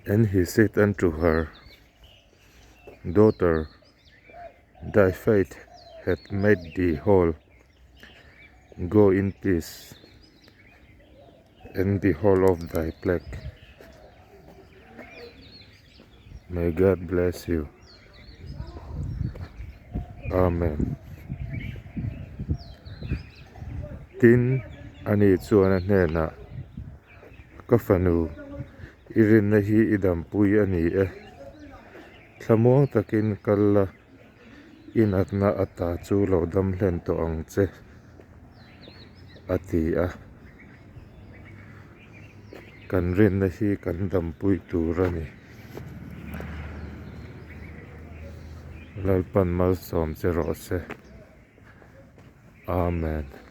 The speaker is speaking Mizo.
And he said unto her, Daughter, thy faith hath made thee whole, go in peace, and be whole of thy plague. May God bless you. Amen. Tin, ani chuan a hnenah, Ka fanu, i rinna hi i dampui a ni e. Thlamuang takin kal la, i natna ata chu lo dam hlen tawh ang che, a ti a. Kan rinna hi kan dampui tur a ni. Lalpan malsawm che rawh se. Amen.